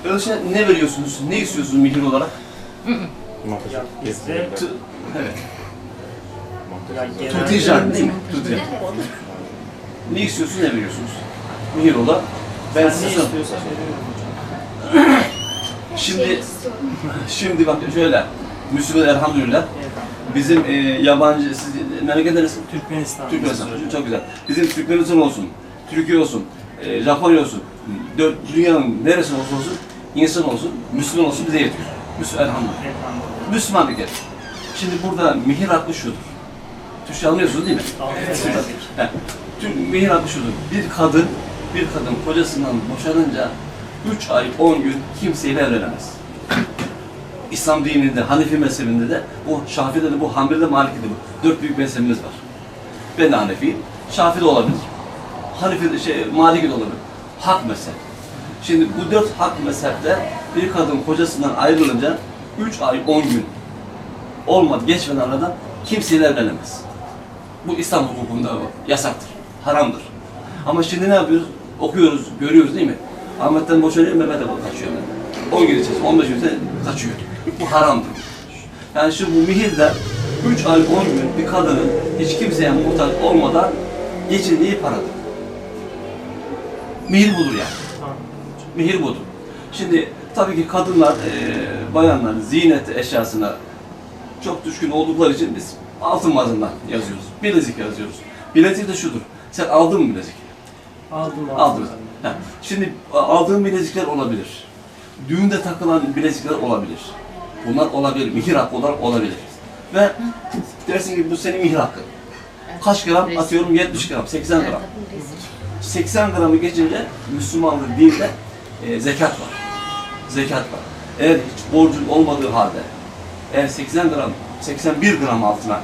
Öyleyse ne veriyorsunuz? Ne istiyorsunuz mihir olarak? Ya bizde Evet. ya genelde Tutijan değil mi? Tutijan. Ne istiyorsunuz, ne veriyorsunuz? Mihir olarak. Ben Sen size ne sorayım. istiyorsan veriyorum hocam. Şimdi- Şey istiyorum. Şimdi bak şöyle. Müslüman elhamdülillah. Evet. Bizim yabancı, siz memleket neresi? Türkmenistan. Türkmenistan. Çok güzel. Bizim Türkmenistan olsun, Türkiye olsun, Japonya olsun, dünyanın neresi olursa olsun, insan olsun, Müslüman olsun bize yetiyor. Müslüman elhamdülillah. Elhamdülillah. Müslüman bir kere. Şimdi burada mihir hakkı şudur. Türkçe anlıyorsunuz değil mi? Evet. Heh. Mihir hakkı şudur. Bir kadın kocasından boşanınca 3 ay 10 gün kimseyle evlenemez. İslam dininde, Hanefi mezhebinde de bu, Şafii'de de bu, Hanbeli'de, Maliki'de bu. 4 büyük mezhebimiz var. Ben de Hanefiyim. Şafii de olabilir. Hanefi, Maliki de olabilir. Hak mezhep. Şimdi bu 4 hak mezhepte bir kadın kocasından ayrılınca 3 ay 10 gün olmadı, geçmeden aradan kimseyle evlenemez. Bu İslam hukukunda yasaktır, haramdır. Ama şimdi ne yapıyoruz? Okuyoruz, görüyoruz değil mi? Ahmet'ten boşanıyor, Mehmet'e kaçıyor. 10 gün içerisinde, 15 gün içerisinde kaçıyor. Bu haramdır. Yani şimdi bu mihirde 3 ay 10 gün bir kadının hiç kimseye muhtaç olmadan geçindiği paradır. Mihir budur yani. Tamam. Mihir budur. Şimdi tabii ki kadınlar, bayanlar ziynet eşyasına çok düşkün oldukları için biz altın bazından yazıyoruz. Bilezik yazıyoruz. Bilezik de şudur. Sen aldın mı bilezik? Aldım. Aldın. Heh. Şimdi aldığın bilezikler olabilir. Düğünde takılan bilezikler olabilir. Bunlar olabilir. Mihir hakkı olarak olabilir. Ve dersin ki bu senin mihir hakkın. Kaç gram? Atıyorum 70 gram, 80 gram. 80 gramı geçince Müslümanlık dinde zekat var. Zekat var. Eğer hiç borcun olmadığı halde eğer 80 gram, 81 gram altına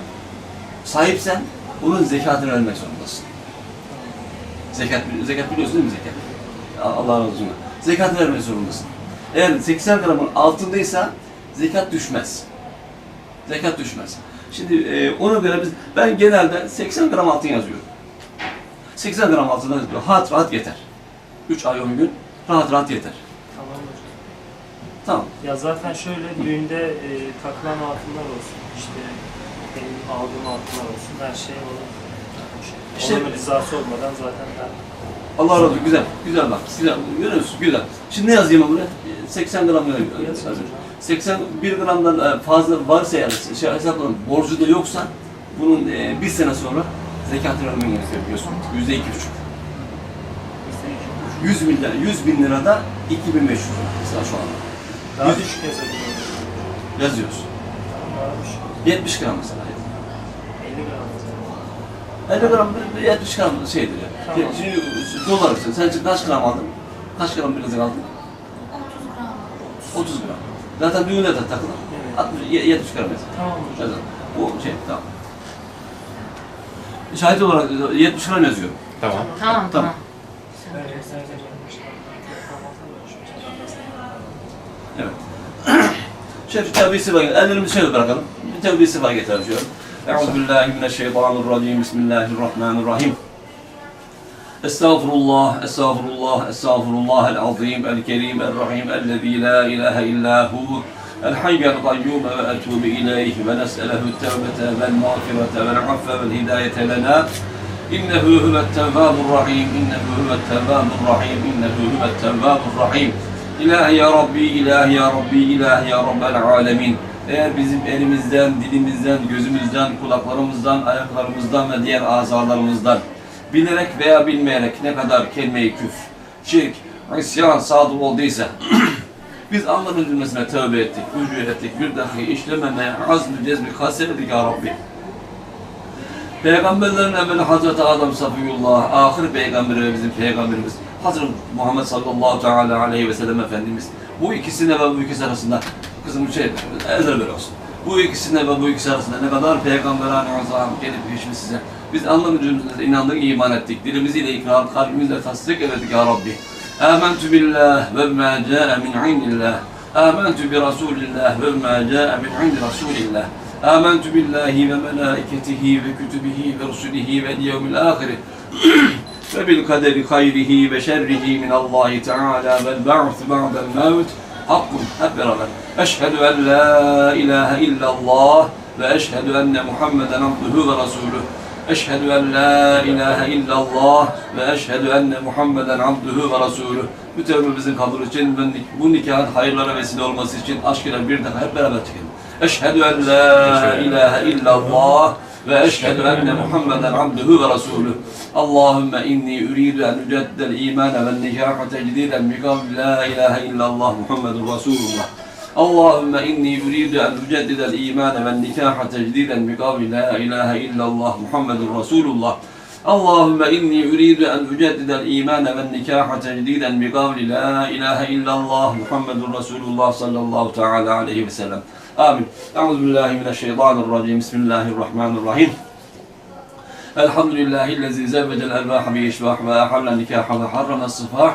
sahipsen bunun zekatını vermek zorundasın. Zekat biliyorsun değil mi zekat? Allah razı olsun. Zekat vermek zorundasın. Eğer 80 gramın altındaysa zekat düşmez. Zekat düşmez. Şimdi ona göre ben genelde 80 gram altın yazıyorum. 80 gram altından rahat rahat yeter. 3 ay 10 gün rahat rahat yeter. Tamam hocam. Tamam. Ya zaten şöyle düğünde takılan altınlar olsun, işte benim aldığım altınlar olsun, her şey onun, İşte, onun rızası olmadan zaten ben... Allah razı olsun, güzel, güzel bak, güzel, görüyor musun? Güzel. Şimdi ne yazayım ben buraya? 80 gram yazayım. 81 gramdan fazla varsa yani, hesaplanın, borcu da yoksa bunun bir sene sonra zekatını vermen gerekiyor biliyorsun. %2,5. 100 bin lirada 2500 lira mesela şu anda. Daha düşük yazabiliyoruz. Yazıyoruz. Tamam, daha düşük. 70 gram mesela. 50 gram mesela. 50 gram, 70 gram şeydir ya. Tamam. Şimdi dolar mesela. Sen kaç gram aldın? Kaç gram bilezik aldın? 30 gram. 30 gram. Zaten düğünde de takılır. Evet. 60, 70 gram mesela. Tamam hocam. Yazalım. Bu şey, tamam. Şahit olarak 70 gram yazıyorum. Tamam. Tamam tamam. Evet. Şöyle tevbe istiğfar getirelim. Ellerimizi şöyle bırakalım. Bir tevbe istiğfar getirelim şöyle. Euzubillahimineşşeytanirracim. Bismillahirrahmanirrahim. Estağfurullah, estağfurullah, estağfurullah el-azim, el-kerim, el-rahim, ellezî la ilahe illa hu, el-hayyel kayyum ve etûbü ileyh ve nes'elehu tevbete vel mağfirete vel affe vel hidayete lena. İnnehu huvet tevvâbur rahim, innehu huvet tevvâbur rahim, innehu huvet tevvâbur rahim. İlahi ya Rabbi, ilahi ya Rabbi, ilahi ya Rabbel alemin. Eğer bizim elimizden, dilimizden, gözümüzden, kulaklarımızdan, ayaklarımızdan ve diğer azalarımızdan bilerek veya bilmeyerek ne kadar kelime-i küfr, şirk, isyan sadır olduysa biz Allah'ın cümlesine tövbe ettik, rücu ettik, bir dahi işlememeye azm-ı cezmi kastettik ya Rabbi. Peygamberlerin evveli Hazreti Adem Safiyullah, ahir peygamberi ve bizim peygamberimiz Hazreti Muhammed sallallahu teala aleyhi ve sellem Efendimiz. Bu ikisine ve bu ikisi arasında, kızım eller böyle olsun. Bu ikisine ve bu ikisi arasında ne kadar peygamberane azam gelip geçmiş size. Biz Allah'ın cümlesine inandık, iman ettik. Dilimizle ikrar, kalbimizle tasdik ettik ya Rabbi. Âmentü billah ve mâ câe min indillah. Âmentü bi Rasulillah ve mâ câe min indi Rasulillah. Âmentü billahi ve melâiketihi ve kütübihi ve rusulihi ve yevmil âhiri. Ve bil kaderi hayrihi ve şerrihi min Allahi Teala vel ba'th ba'del mevt hakkun. Hep beraber. Eşhedü en la ilahe illallah ve eşhedü enne Muhammeden abduhu ve rasuluh. Eşhedü en la ilahe illallah ve eşhedü enne Muhammeden abduhu ve rasuluh. Bu tevbemizin kabul için, bu nikahın hayırlara vesile olması için aşk ile bir daha hep beraber çıkalım. Eşhedü en la ilahe illallah ve eşhedü enne Muhammeden abduhu ve rasuluh. Allahümme inni uridu en üceddel imane ve nikaha tecdiden bi kavli la ilahe illallah Muhammedun Resulullah. Allahümme inni uridu en üceddidel imane ve nikaha tecdiden bi kavli la ilahe illallah Muhammedun Resulullah. Allahümme inni uridu en üceddidel imane ve nikaha tecdiden bi kavli la ilahe illallah Muhammedun Resulullah sallallahu teala aleyhi ve sellem. Amin. Euzubillahimineşşeytanirracim. Bismillahirrahmanirrahim. Elhamdülillahillezî zevvecel ervâhe bi işbâh ve ahalle nikâhe ve harrame sıfâh.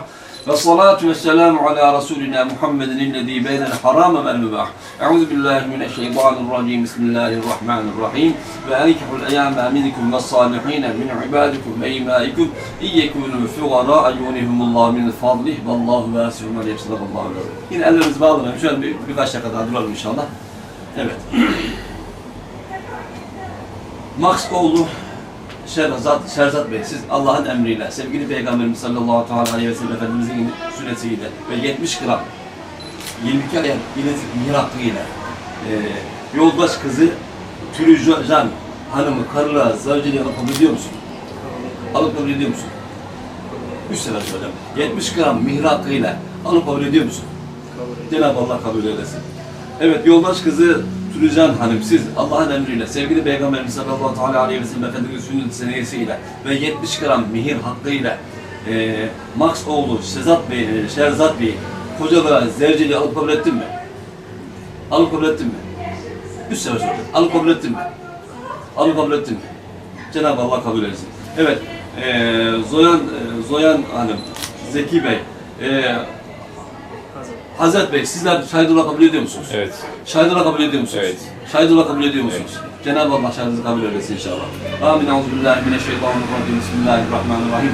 Ve salatu ve selamu ala Resulina Muhammedin illezî beynel harâme vel mübâh. Euzubillahimineşşeytanirracim. Bismillahirrahmanirrahim. Ve enkihul eyyâme minkum ve sâlihîne min ibâdikum ve imâikum. İn yekûnû fugarâ yunihumullahu min fadlih. Vallahu vâsi'un aleyh. Sadakallâhu aleyhi. Yine ellerimizi bağlayalım. Şöyle birkaç dakika daha duralım inşallah. Evet. Max oğlu Şerzat Bey, siz Allah'ın emriyle, sevgili Peygamberimiz sallallahu aleyhi ve sellem Efendimizin sünnetiyle ve 70 gram 22 ayar bilezik mihir hakkıyla yoldaş kızı Türücan hanımı karılığa, zavciliğe alıp kabul ediyor musun? Alıp kabul ediyor musun? 3 sefer soracağım. 70 gram mihir hakkıyla alıp kabul ediyor musun? Cenab-ı Allah kabul eylesin. Evet, yoldaş kızı Türücan Hanım, siz Allah'ın emriyle, sevgili Peygamberimiz sallallahu aleyhi ve sellem Efendimizin sünnet senesiyle ve 70 gram mihir hakkıyla Max oğlu Şerzat Bey kocalığa, zevceliğe alıp kabul ettin mi? Alıp kabul ettin mi? 3 sefer sordum. Alıp kabul ettin mi? Alıp kabul ettin mi? Cenab-ı Allah kabul etsin. Evet, Zoyan Hanım, Zeki Bey, Hazret Bey, sizler şahidullah kabul ediyor musunuz? Evet. Şahidullah kabul ediyor musunuz? Evet. Şahidullah kabul ediyor musunuz? Evet. Cenab-ı Allah şahidinizi kabul eylesin inşallah. Amin. Euzubillahimineşşeytanirracim. Bismillahirrahmanirrahim.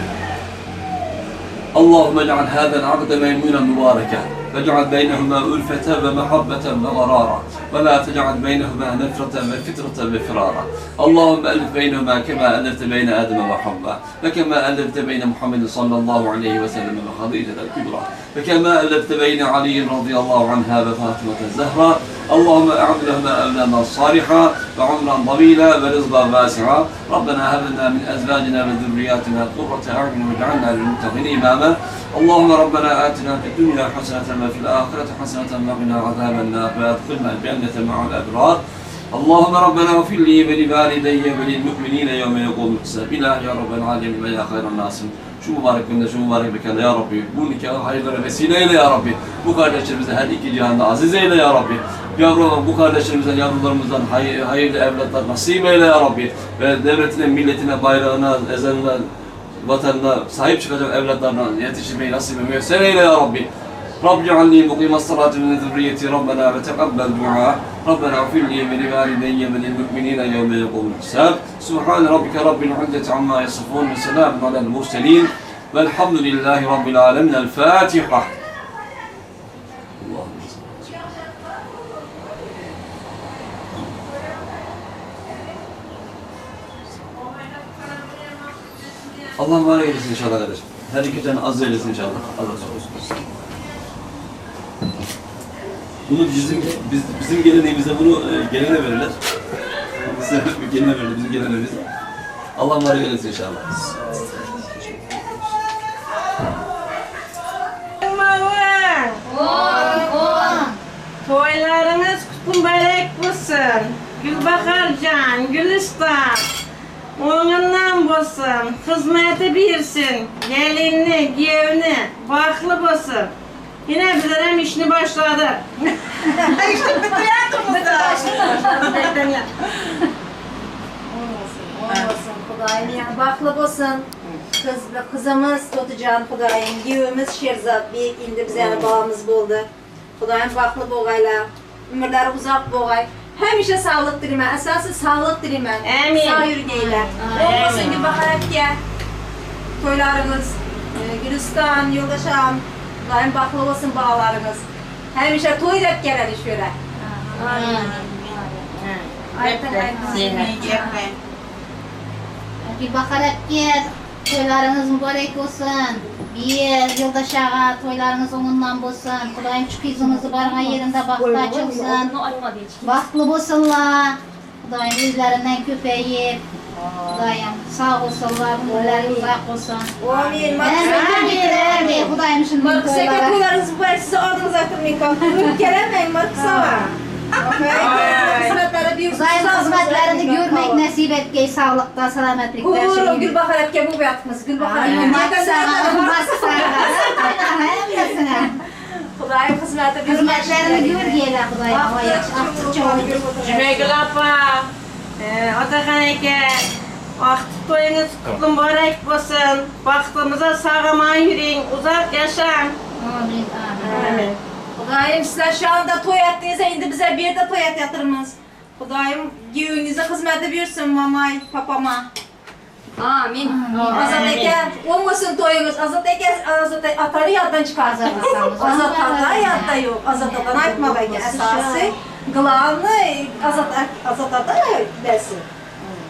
Allahümme ec'al hâzel akde meymûnen mübâreke ve ce'al beynehumâ ülfeten ve mehabbeten ve garâra ve lâ tec'al beynehumâ nefreten ve fitreten ve firâra. Allahümme elif beynehumâ kemâ elifte beyne Adem'e ve Havva ve kemâ elifte beyne Muhammedin sallallahu aleyhi ve sellem ve Hadice'l Kübra ve kemâ elifte beyne Ali'nin radıyallahu anhâ ve Fâtımete Zehra. Allahümme e'ad lehumâ evlâden sâliha ve umran tavîlâ ve rızgan vâsi'a. Rabbena heb lenâ min ezvâcinâ ve zürriyâtinâ kurrate a'yun ve ce'alnâ lil-muttaqîne imâmâ. Allahümme Rabbena âtinâ fid-dünyâ haseneten ve fil-âhireti haseneten ve qinâ azâben-nâr ve edkhilnâ l-cennete ma'al ebrâr. Allahümme Rabbena ğfir li ve li valideyye ve lil-mu'minîne yevme yekûmul hisâb. İlahi ya Rabbel âlemin ve ya hayran nâsin. Şu mübarek günde, şu mübarek mekanda ya Rabbi, bu nikahı hayırlara vesile eyle ya Rabbi. Bu kardeşlerimizi her iki cihanda aziz eyle ya Rabbi. Yavrum, bu kardeşlerimizden, yavrularımızdan hayırlı evlatlar nasip eyle ya Rabbi. Ve devletine, milletine, bayrağına, ezanına, vatanına sahip çıkacak evlatlarına yetiştirmeyi nasip ve müyesser eyle ya Rabbi. Rabbi cealni muqimas salati min zürriyeti Rabbena ve tekabbel dua. Rabbena ğfir li ve li valideyye ve lil mu'minine yevme yekumul hisab. Subhane rabbike rabbil izzeti amma yasifun ve selamun alel murselin. Velhamdülillahi rabbil alemin. El Fatiha. Allah mübarek eylesin inşallah kardeşim. Her iki tane az eylesin inşallah. Allah razı olsun. Bunu bizim geleneğimizde bunu gelene verirler. Geline verirler bizim geleneğimizde. Allah mübarek eylesin inşallah. Toylarınız kutlu mübarek olsun. Gülbaharcan, Gülistan. Onunla bolsun, hizmeti bilsin, gelinini, giyevini, baklı bolsun. Yine bizler işini başladı. İşte bitiriyordum da. Olmasın, Xudayım, yani baklı bolsun. Kızımız Totucan Xudayım, giyevimiz Şerzat Bey, indi bize bağımız boldu. Xudayım baklı boğayla, ömürleri uzak boğay. Həmişə sağlıq dilimə, əsası sağlıq dilimə. Əmin. Sağ yürgəylə. Olmasın ki, baxaraq ki, Toylarınız, Gülistan, Yoldaşam, Xudoyim baxtli bo'lsin bolalarınız. Həmişə toy deb keladi shu yerga. Ayting, ayting. Gülbahar aka, to'ylaringiz muborak bo'lsin. Bir Yo'ldosh ag'a, to'ylaringiz o'ng'idan bo'lsin. Xudoyim shu qizingizni borgan yerida baxti ochilsin. Baxtli bo'lsinlar. Xudoyim o'zlaridan ko'payib, Xudoyim sog' bo'lsinlar, umrlari uzoq bo'lsin. Amin. Xudoyim shunday Markus aka, to'ylaringiz muborak. Sizni oldingizga turmay kelaman, Markus aka. Xudoyim xizmatlarini ko'rmak nasib etgay, sog'liqda, salomatlikda. Ko'rib Gulbahor aka bo'lib yotibmiz. Gulbahor aka. Hammasini. Xudoyim xizmati xizmatlarini ko'rgaylar Xudoyim. Jumagul opa, Otaxon aka, vaqt to'yingiz qutlu muborak bo'lsin. Baxtimizga sog'-omon yuring, uzoq yashang. Amin, amin. Xudoyim sizlar shu anda to'y etdingiz, endi biza bu yerda to'y etayotibmiz. Xudoyim kuyovingizga xizmati buyursin, mamay, papama. Amin. Azat aka, o'ng bo'lsin to'yingiz. Azat aka, Azat atani yoddan chiqardi. Azat ata yodda yo'q. Azat atani aytmoq aka, asosiy, главный Azat Azat ata bilsin.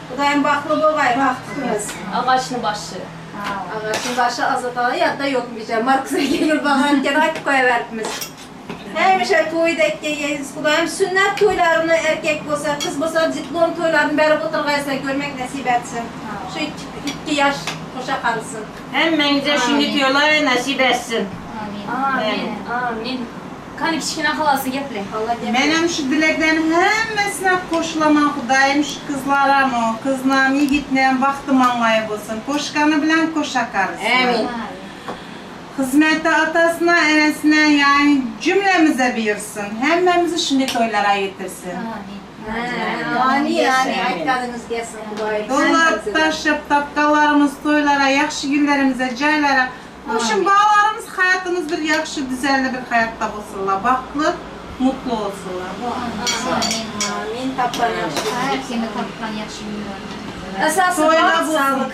Xudoyim baxtli bo'lg'ay, vaqtimiz. Ağaçın başı. Ağaçın başı Azat ata yodda yo'qmish. Markus aka Gulbahor akani aytib qo'yaveribmiz. Həmişə to'ydek kelgansiz, Xudoyim sunnat to'ylarini erkak bo'lsa, qiz bo'lsa, diplom to'ylarini berib o'tirg'aysan, ko'rmak nasib etsin. Shu ikki yosh qo'sha qolsin. Hammangizga shunday to'ylar nasib etsin. Amin. Amin. Qani kichkina xolasi gaplang. Men ham shu dilaklarning hammasına qo'shilaman. Xudoyim shu qizlarim, qizlam, yigitlar baxti manglayi bo'lsin. Qo'shgani bilan qo'sha qarisin. Amin. Hizmeti atasına, enesine, yani cümlemize buyursun. Hemmemizi şimdi toylara getirsin. Amin. Amin. Aytganingiz kelsin Xudoyim. Dolar taşıp tapkalarımız toylara, yaxşı günlerimize, caylara. Şimdi bağlarımız, hayatımız bir yaxşı, düzenli bir hayatta olsunlar. Baxtlı, mutlu olsunlar. Amin. Amin. Tapgan yaxshi. Hepsini tapgan yaxshi günlar. Esası Toylar sağlık.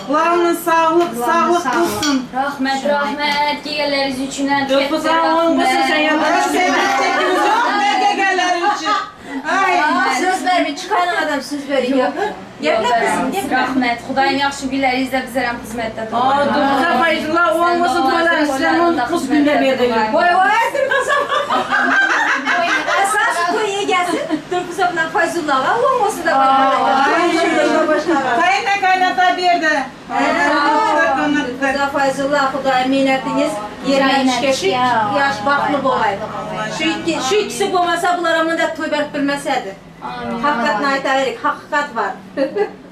Главное sağlık, sağlık olsun. Rahmet, rahmet. Kelganlaringiz uchun ham Do'ppi o'ng bo'lsin, sen yo'lda. Sevdiklerimiz yok, ne gegenler için. Ay. Söz vermeyin, çıkan adam söz veriyor. Gapla kızım, gapla. Rahmet. Xudoyim yaxshi kunlaringizda bizlar ham xizmatda Aa, Do'ppi Fayzulla o'ng bo'lsin to'ylar, sizlar 19 kunda berdik. Voy voy, Dilfuza. Esas to'y egasi Dilfuza bilan Fayzullaga o'ng bo'lsin deb Kayna kaynata berdi. Dilfuza Fayzulla, Xudoyim mehnatingiz yerdan tushgachi yosh baxtli bo'lay. Shu ikkisi bo'lmasa bular ham bunday to'y berib bilmas edi. Haqiqatni aytaylik, haqiqat var.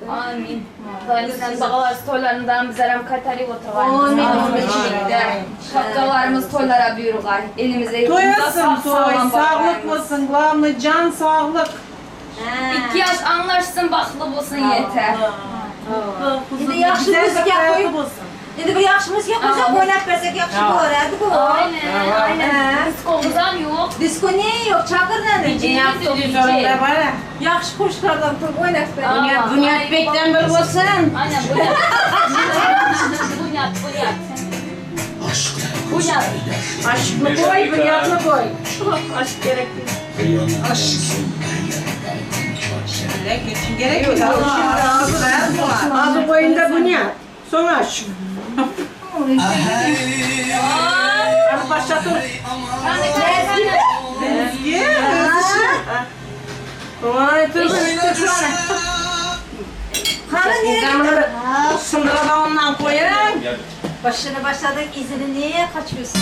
Amin. Xudoyim sizlarning bog'alarınız to'ylarindan bizlar ham qaytarib o'tirg'aymiz. Amin, amin. Şapkalarımız to'ylara buyurg'ay. Elimizde Toy olsun toy, sağlık olsun, главное can sağlık. İki yaş anlaşsın, baxtlı bo'lsin yeter. Endi yaxshi musiqa qo'yib, endi bir yaxshi musiqa qo'ysak, o'ynab bersak yaxshi bo'lar edi bu. Aynen, aynen. Diskomuz ham yo'q. Disko ne yo'q, chaqir nani. DJ'miz yo'q, DJ. Yaxshi qo'shiqlardan turib o'ynab bersak. Bunyodbekdan bir bo'lsin. Aynen, Bunyod. Bunyod, Bunyod. Bunyod. Aşkni qo'y, bunyodni qo'y. Aşk kerak. Aşk. Gerek yok. Adı boyunda bunyod. Sonra aşk. Hadi başlatın. Ezgi, Vay tövbe. Qani nereye gitti? Sındırada ondan koyun. Başını başladık, izini niye kaçıyorsun?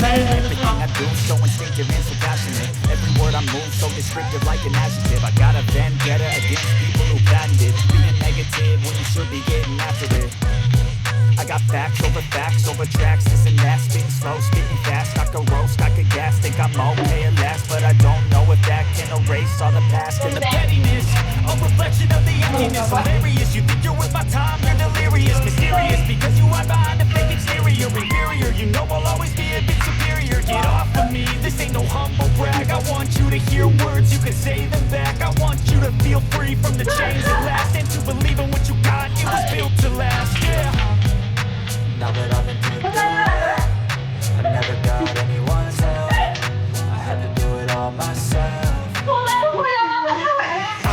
Everything I do, so instinctive and so passionate. Every word I move, so descriptive like an adjective. I got a vendetta against people who patented being negative when you should be getting after it. I got facts over tracks, this and that. Spitting slow, spitting fast. I could roast, I could gas, think I'm okay at last. But I don't know if that can erase all the past and the pettiness. A reflection of the emptiness. Hilarious, you think you're worth my time, you're delirious. Mysterious, because you hide behind a fake exterior. Inferior, you know I'll always be a bit superior. Get off of me, this ain't no humble brag. I want you to hear words, you can say them back. I want you to feel free from the chains at last. And to believe in what you got, it was built to last, yeah. Now that I've been put through, I never got anyone's help. I had to do it all myself. I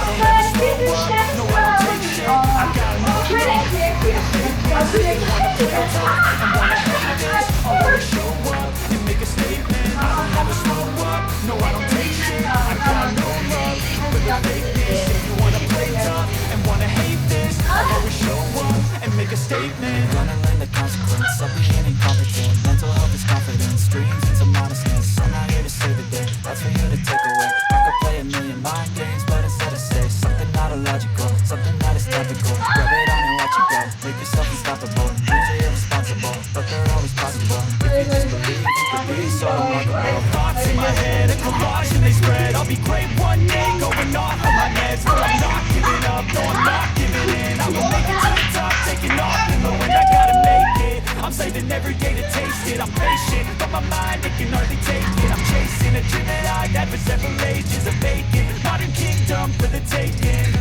don't ever slow up, no I don't take shit. I got no love for the fakeness. If you wanna play tough and wanna hate this, I'll always show up and make a statement. I don't ever slow up, no I don't take shit. I got no love for the fakeness. If you wanna play tough and wanna hate this, I'll always show up and make a statement. Gonna learn the consequence of being incompetent. Mental health is confidence, dreams and some honestness. I'm not here to save the day, that's for you to take away. I could play a million mind games, but instead I say something not illogical, something that is topical. Grab it on and watch it go, make yourself unstoppable. Dreams are irresponsible, but they're always possible. If you just believe, you could be so remarkable. Thoughts in my head, a collage and they spread. I'll be great one day, going off of my meds. But I'm not giving up, no I'm not giving in. I will make it to the top, taking off in the wind. I gotta make it, I'm saving every day to taste it. I'm patient, but my mind, it can hardly take it. I'm chasing a dream that I've had for several ages. A vacant modern kingdom for the taking.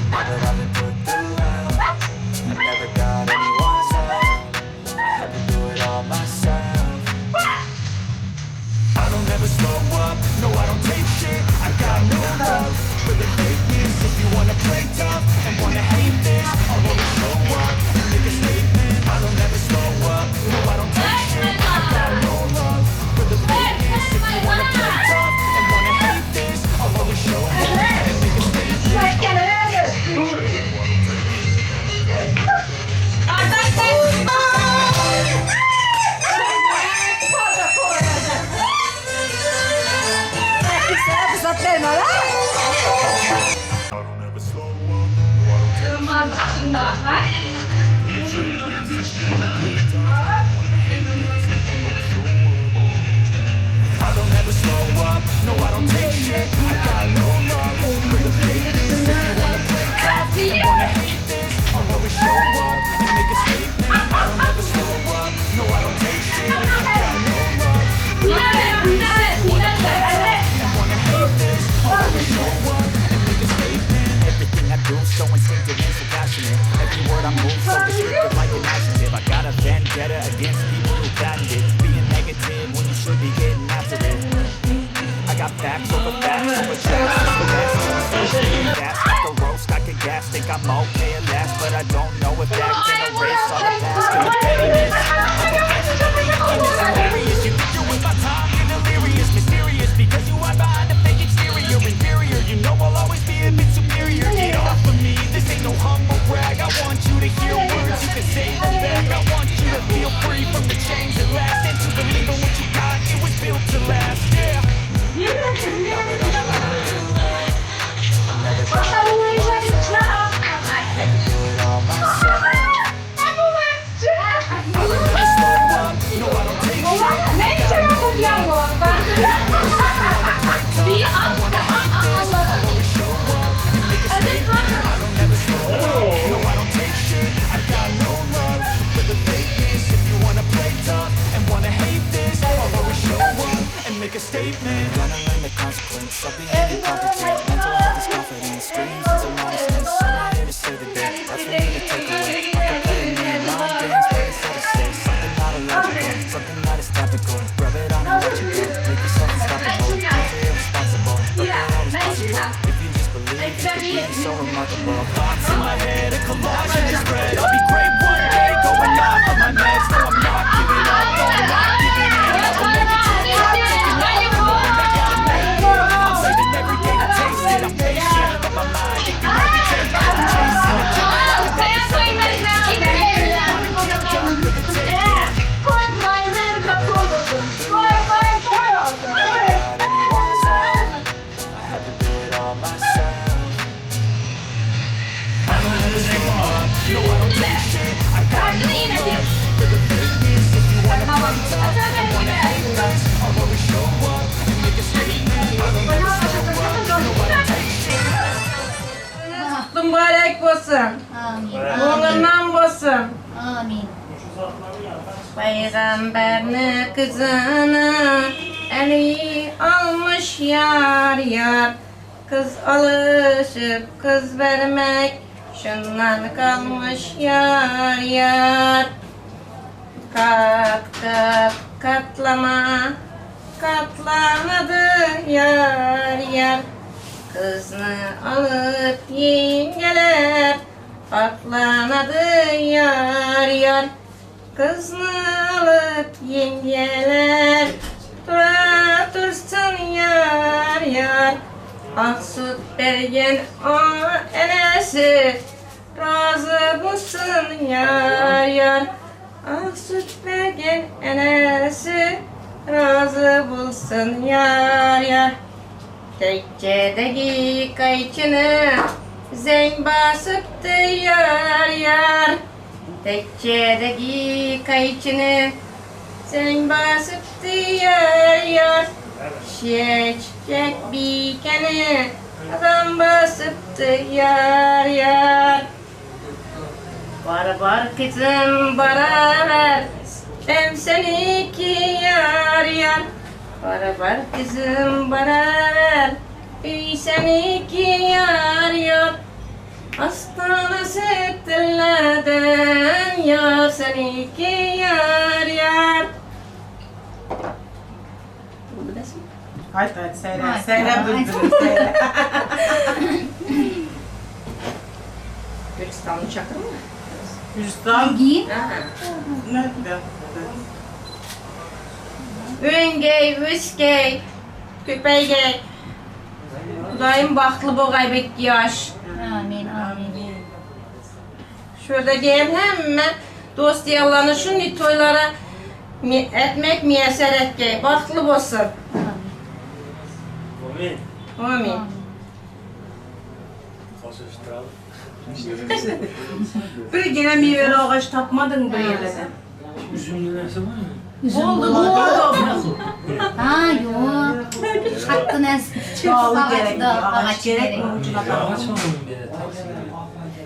Now that I've been put through hell, I never got anyone's help. I had to do it all myself. I don't ever slow up, no I don't take shit. I got no love for the fakeness. If you wanna play tough and wanna hate this, I'll always show up and make a statement. I don't ever slow up, no I don't take shit. I got no love for the fakeness. If you wanna play tough and wanna hate this, I'll always show up and make a statement. I don't ever slow up, no I don't take shit. I got no love for the fakeness. If you wanna play tough and wanna hate this, I'll always show up and make a statement. I don't ever slow up, no I don't take shit. I got no love for the fakeness. If you wanna play tough and wanna hate this, I'll always show up and make a statement. Everything I do, so instinctive and so passionate. Every word I move, so descriptive like an adjective. I got a vendetta against people who patented being negative when you should be getting after it. I got facts over tracks, fast. I could roast, I could gas, think I'm okay at last. But I don't know if that can erase all the past and the pettiness. I'm a reflection of the emptiness. Hilarious, you think you're worth my time, you're delirious. Mysterious, because you hide behind a fake exterior. Inferior, you know I'll always be a bit superior. Get off of me, this ain't no humble brag. I want you to hear words, you can say them back. I want you to feel free from the chains at last. And to believe in what you got, it was built to last, yeah. Make a statement. Gonna learn the consequence of being incompetent. Mental health is confidence, dreams and some honestness. I'm not here to save the day, that's for you to take away. I could play a million mind games. Jumble of thoughts in my head, a collage and they spread. I'll be great one day, going off of my meds. No, I'm not giving up, no, I'm not giving in. I will make it to the top, taking off, knowing I gotta make it. I'm saving every day to taste it, I'm patient, but my mind, it can only take what I'm chasing. I had to do it all myself. I don't ever slow up, no I don't take shit. I got no love for the fakeness. If you wanna play tough and wanna hate this, I'll always show up and make a statement. I don't ever slow up, no I don't take shit. Kutlu mübarek olsun. Amin. Oğlundan olsun. Amin. Peygamber'in kızını eli almış yar yar. Kız alışıp kız vermek şundan kalmış yar yar. Kat kat katlama katlamadı yar yar. Kızını alıp yengeler atlanadı yar yar. Kızını alıp yengeler dura dursun yar yar. Ah süt bergen o enesi razı bulsun yar yar. Ah süt bergen enesi razı bulsun yar yar. Tekkedeki kayçını zeng basıptı yar yar. Tekkedeki kayçını zeng basıptı yar yar. Çiçek bikeni adam basıptı yar yar. Bar bar kızım bara ver, hem seni ki yar yar. Bar bar kızım bara ver, üy seni ki yar yar. Astana setlerden yar seni ki yar yar. Haydi haydi seyre, seyre bülbülüm seyre. Gülistan'ı çakır mı? Gülistan? Giyin. Nerede? Üngey, üskey, köpeygey. Daim baxtlı boğay bek yaş. Amin, amin. Şurada gelen hemen dost yallanı şunu toylara etmek müyesser etkey. Baxtlı olsun. Amin. Amin. Bir gene meyveli ağaç tapmadın bir yerden. Üzümlü neresi var mı? Oldu, oldu. Ha yok. Hakkı neresi? Dağlı gerek, ağaç gerek mi? Ağaç var mı bir yere?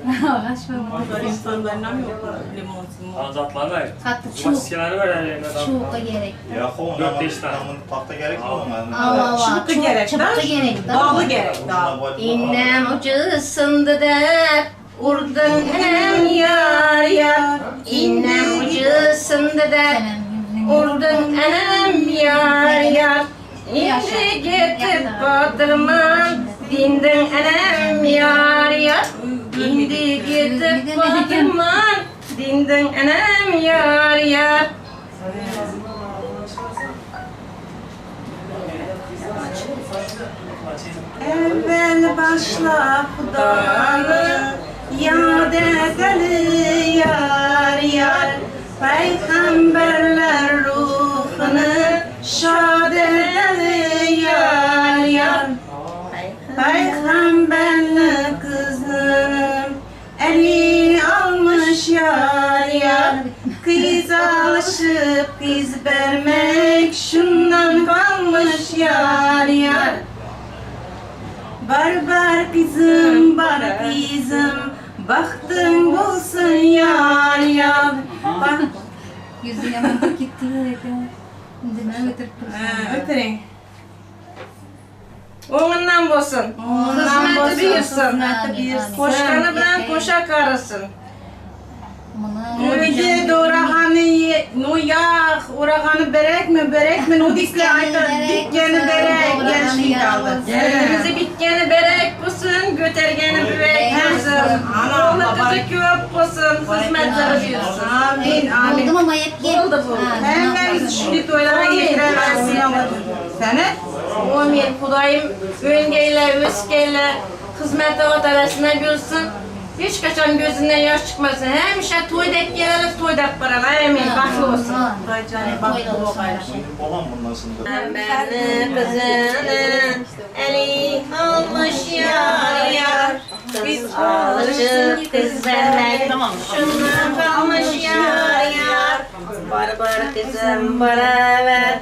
Ağaç var mı? İnsanlarına mı yok? Limon, Azatlar var. Hatta çok. Maskeleri var her yerine. Çok da gerek. Ya 4-5 tane. Tahta gerek mi ona? Çıpkı gerek. Çıpkı gerek. Dağlı gerek. Dağlı. İnnem ucu sındı dep, urdun enem yar yar. İnnem ucu sındı dep, urdun enem yar yar. İndi getip batırman, dindin enem yar yar. İndi getip batırman, dindin enem yar yar. Evvel başla Xudanı, yad edeli yar yar. Peygamberler ruhunu şad edeli yar yar. Peygamberli kızını eli almış yar yar. Kız alışıp kız vermek şundan kalmış yar yar. Bar bar kızım, bar kızım, bahtın bulsun yar yar. Bak. Yüzü yaman gitti. Şimdi ötürüp Ötürün. Oğlundan bolsun. Oğlundan Hizmeti buyursun. buyursun. Koşkanı bilen koşa karısın. Önce doğrahanı, no yağ, orağanı berek mi, berek mi, no dikle ayta, dikkeni berek, gelişlik aldı. Elimizi bitkeni berek bulsun, götergeni börek bulsun. Oğlu kızı köp olsun, hizmetleri buyursun. Amin, amin. Oldu mu mayıp ki? Oldu bu. Hemmemiz şimdi toylara getiremezsin ama. Seni? Amin. Xudayım öngeyle, öskeyle, hizmeti otarasına gülsün. Hiç kaçan gözünden yaş çıkmasın. Həmişə toy dek gelelim, toy dek baralım. Amin. Baxlı olsun. Xudaycanı baxtlı ol. Babam bundan sonra. Beni kızının eli almış yar yar. Biz alışıp kız vermek, şundan kalmış yar yar. Bar bar kızım bara ver,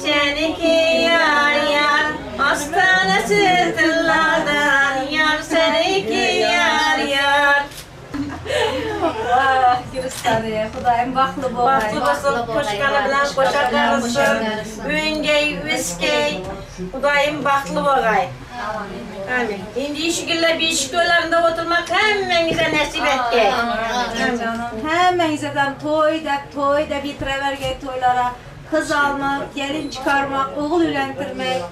seninki yar yar. Hastanesi tırlardan yar seninki yar yar. Ah, Gürüstan'ı, Xudayım baxtlı bol. Baxtlı olsun, koşkanı bilen koşa karısın. Üngey, üskey, Xudayım baxtlı bolay. Amin. Şimdi iş günler bir iş günlerinde oturmak hemmenize nasip etki. Hemmenize toy dep, toy dep yetirevergey toylara. Kız almak, gelin çıkarmak, oğul evlendirmek,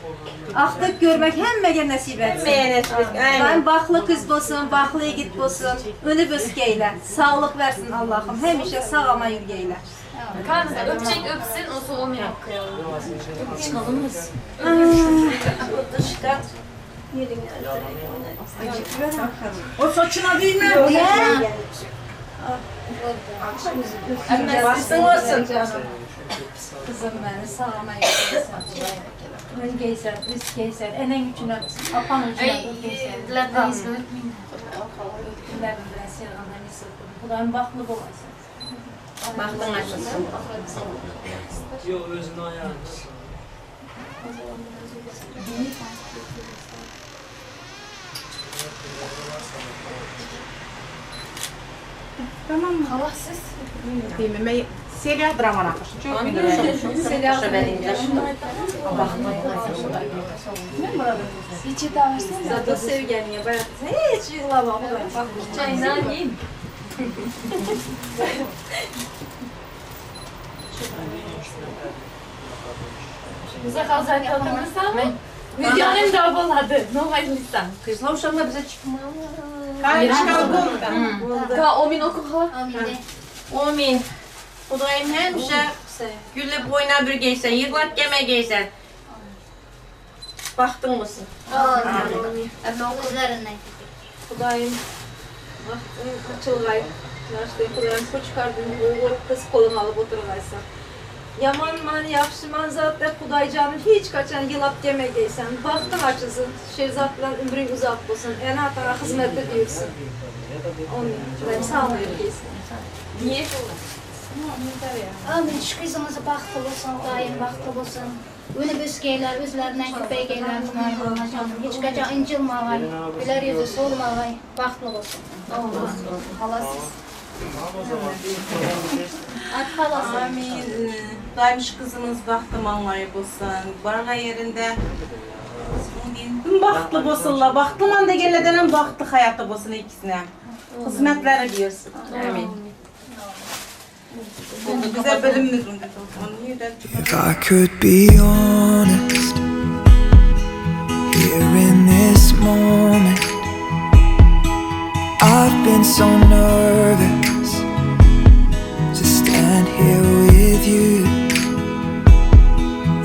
axtık görmek hemmege nasip etsin. Hemmeye nasip etsin. Amin. Ben baxlı kız bolsun, baxlı yigit bolsun, önüb öskeylə, sağlık versin Allah'ım. Həmişə sağ aman yürgeylə. Kanka öpecek öpsün, o soğumayak. Çıkalım mı? O saçına değil mi? Baxtın olsun. Kızım beni sağ aman yürgeysən. Öngeysən, üskeysən, enen üçün öpsün, apan üçün öpgeysən. Öpkülərim bilen seyrandan hissettim. Xudayım baxlı olaysan. Baxtın açılsın. Yok özünü ayağını. Tamam mı? Allah siz. Değil mi? Ben serial drama nakış. Çok biliyorum. Serial Hiç daha versene. Zaten sevgenliğe bayağı hiç yığılamam. Çayından yiyin. Bize kalacak kalırsan mı? Videonun da boladı. Ne olacak? Kızlar uşaqlar bize çıkmalı. Hayır, çıkalım. Ka omin oku ha. Amin de. Amin. Xudayım həmişə gülüb oyna bir geysən, yığlaq gəmə geysən. Baxtın olsun. Amin. Özlerinden. Xudayım baxtın açılğay. Xudayım koçkardın, oğul kız kolunu alıp oturğaysan. Yaman man, yaxşı man zat dep Xudaycanım hiç kaçan yılap gemegeysən. Baxtın açılsın, Şerzatla ömrün uzaq olsun, ene atana hizmetli diyorsun. Amin. Xudayım sağ olun yürgeysin. Niye? Amin. Şu kızımızı baxtlı olsun, daim baxtlı olsun. Önüb öskeylər, özlərindən köpəygeylər, heç qaçan incilmağay, gülər yüzü solmağay, baxtlı olsun. Halasız. At halası. Amin. Daim şu kızımız bahtı manlayı bulsun. Barga yerinde. Baxtlı bolsunlar. Baxtlı man degenlerden baxtlı hayatı bolsun ikisine. Hizmetleri buyursun. Amin. Bize bölümümüz. If I could be honest, here in this moment, I've been so nervous to stand here with you.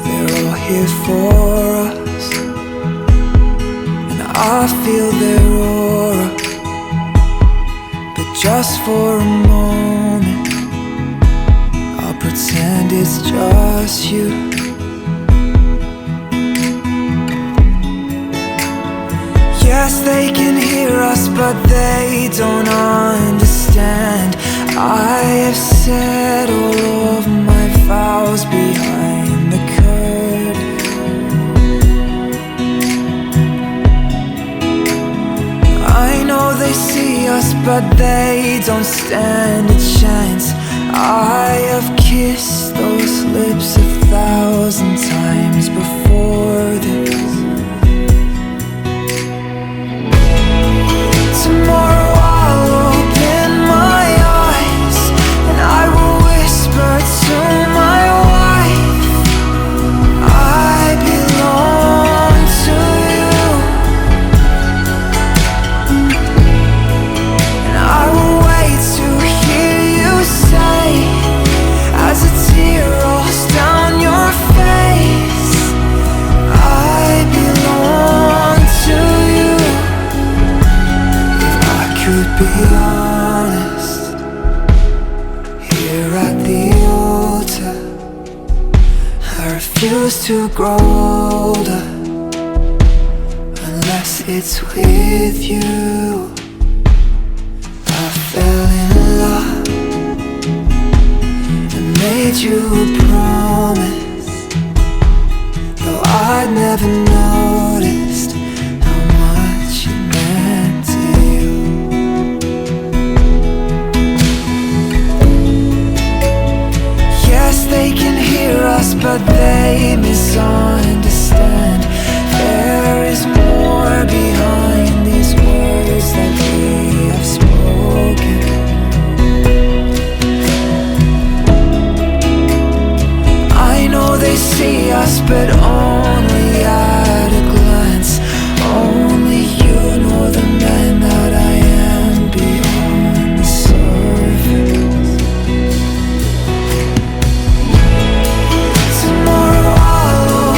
They're all here for us, and I feel their aura. But just for a moment, I'll pretend it's just you. Yes, they can hear us, but they don't understand. I have said all of my vows behind the curtain. I know they see us, but they don't stand a chance. I have kissed those lips 1,000 times before this. Tomorrow I'll open my eyes and I will whisper to my wife, I belong to you. choose to grow older unless it's with you. I fell in love and made you a promise, though I'd never noticed how much it meant to you. Yes, they can hear us, but they misunderstand. There is more behind these words that we have spoken. I know they see us, but only at a glance. Only you know the man that I am beyond the surface. Tomorrow I'll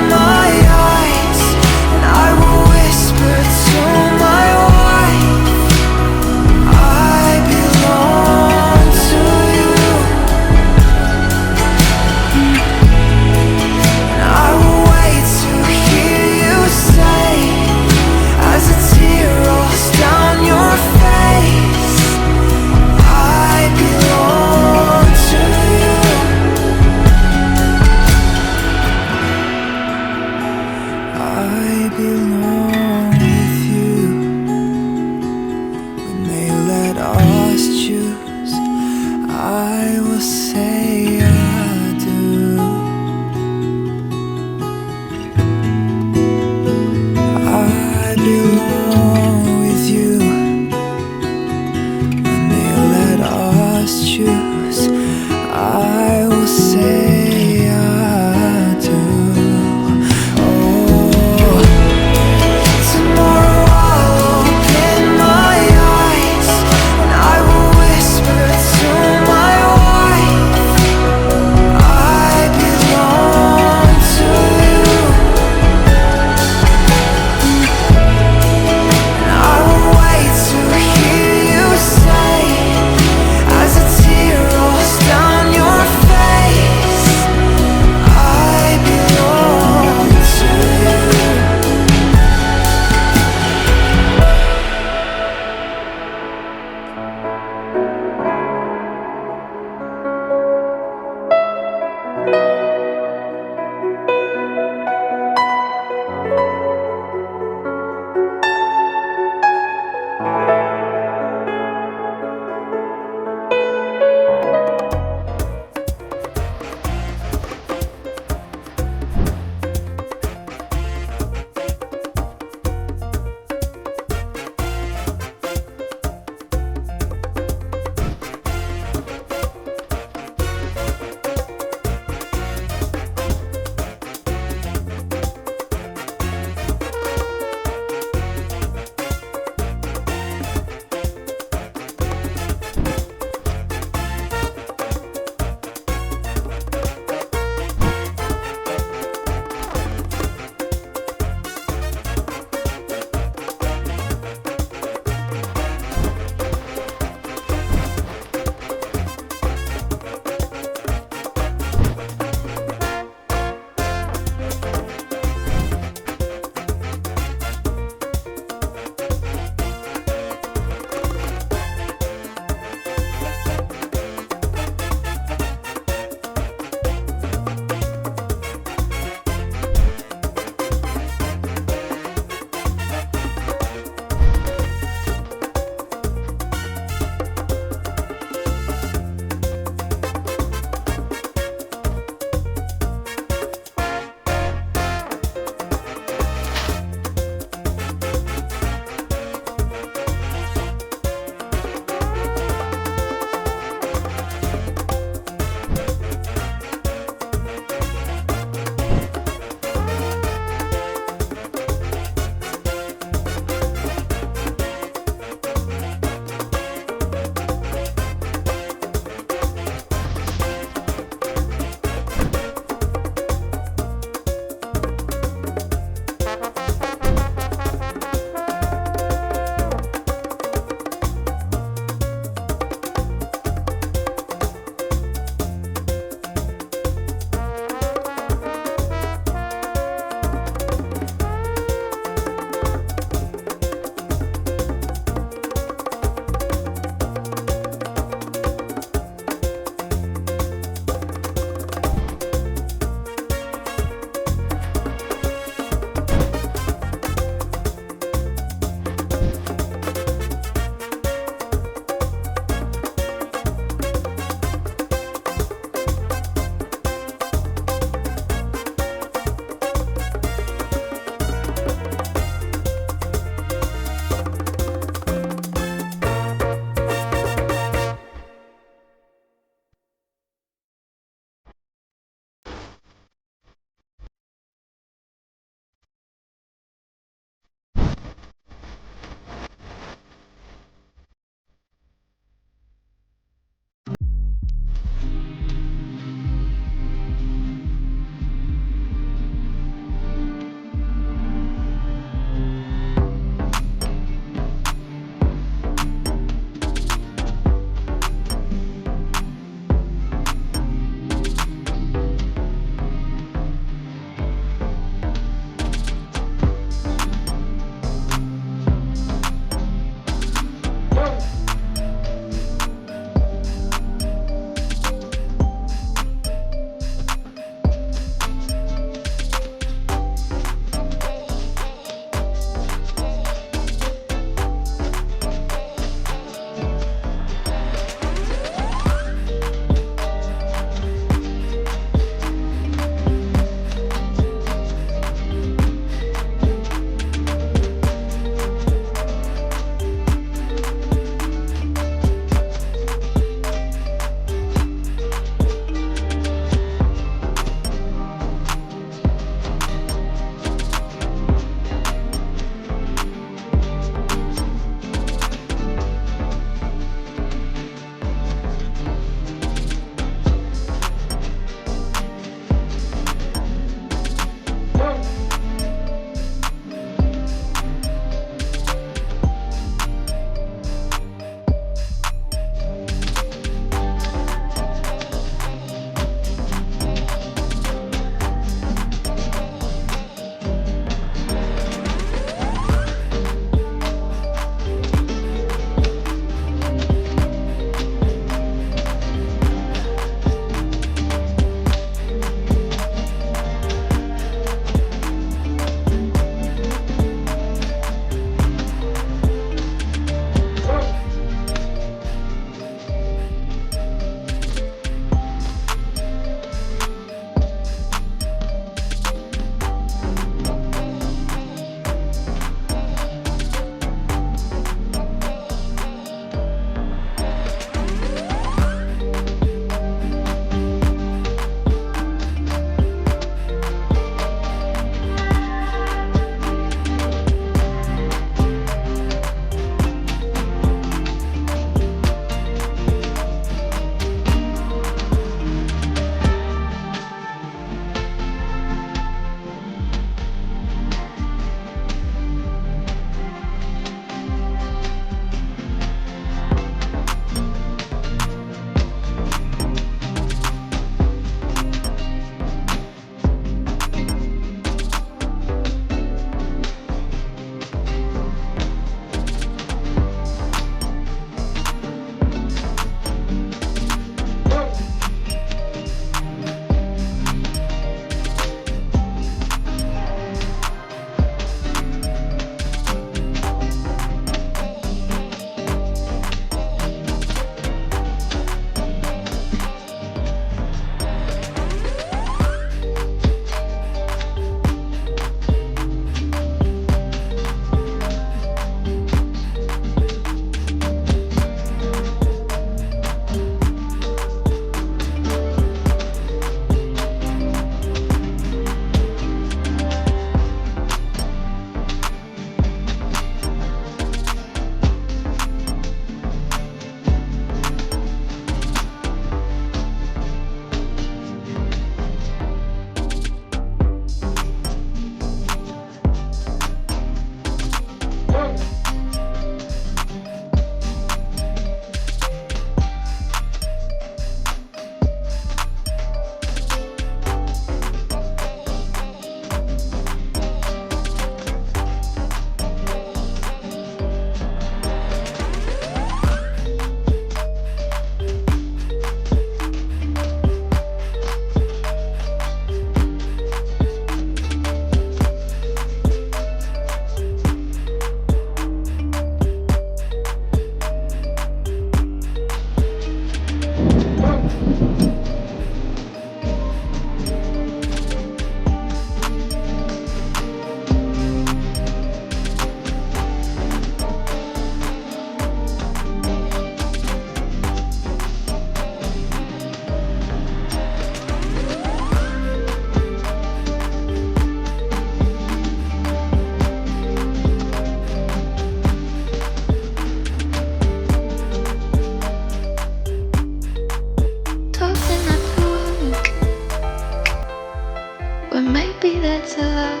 Maybe that's a lie.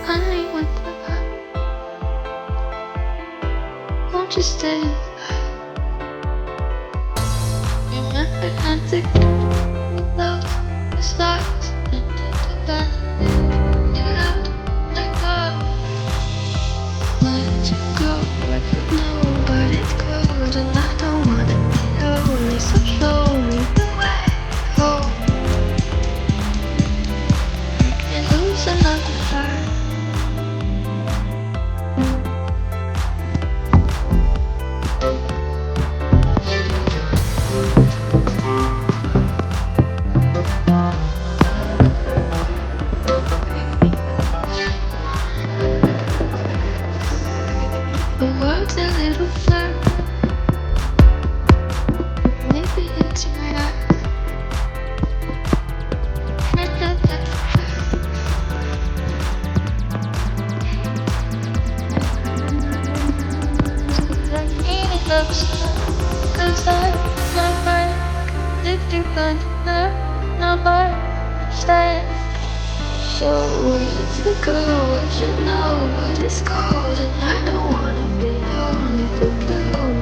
Honey, what the fuck? Won't you stay inside? Remember not to love the stars and to that get out like that. Let you go, I don't know, but it's cold and I don't wanna be lonely, so show me the way home. And lose another heart. The world's a little blur. Maybe it's my eyes. Cause I'm not right. Did you find the number? Stay. So where to go? I should know what it's called, and I don't wanna be lonely for long.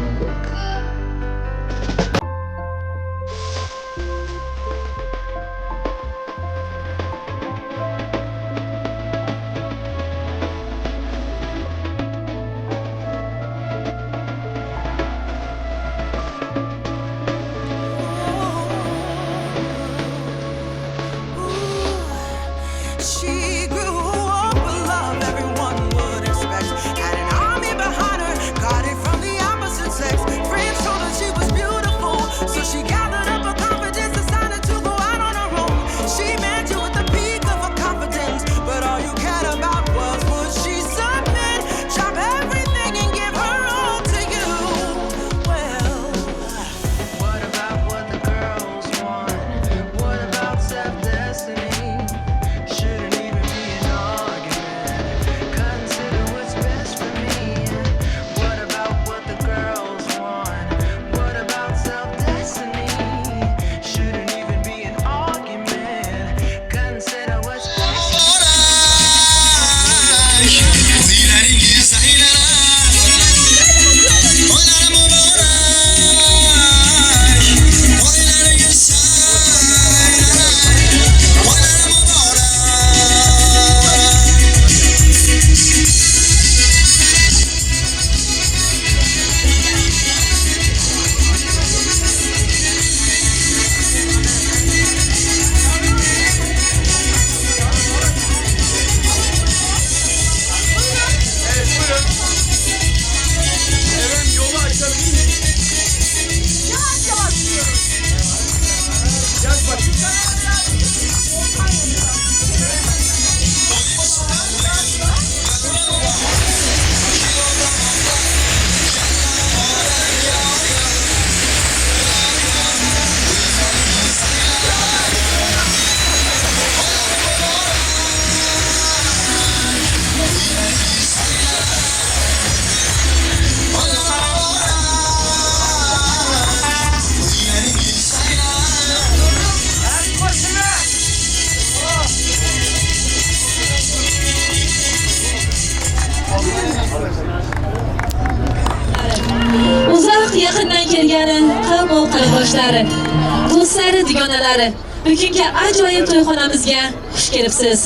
She grew up with love everyone would expect. Had an army behind her, got it from the opposite sex. Friends told her she was beautiful, so she gathered up her confidence, decided to go out on her own. She met you at the peak of her confidence, but all you cared about was would she submit, drop everything and give her all to you. Well, what about what the girls want? What about self-destiny? Shouldn't even be an argument. Consider what's best for me. What about what the girls want? What about self-destiny? Shouldn't even be an argument. Consider what's best. Uzoq yaqindan kelgani qavm qarindoshlari, do'stlari, dugonalari, bugungi ajoyib to'yxonamizga xush kelibsiz.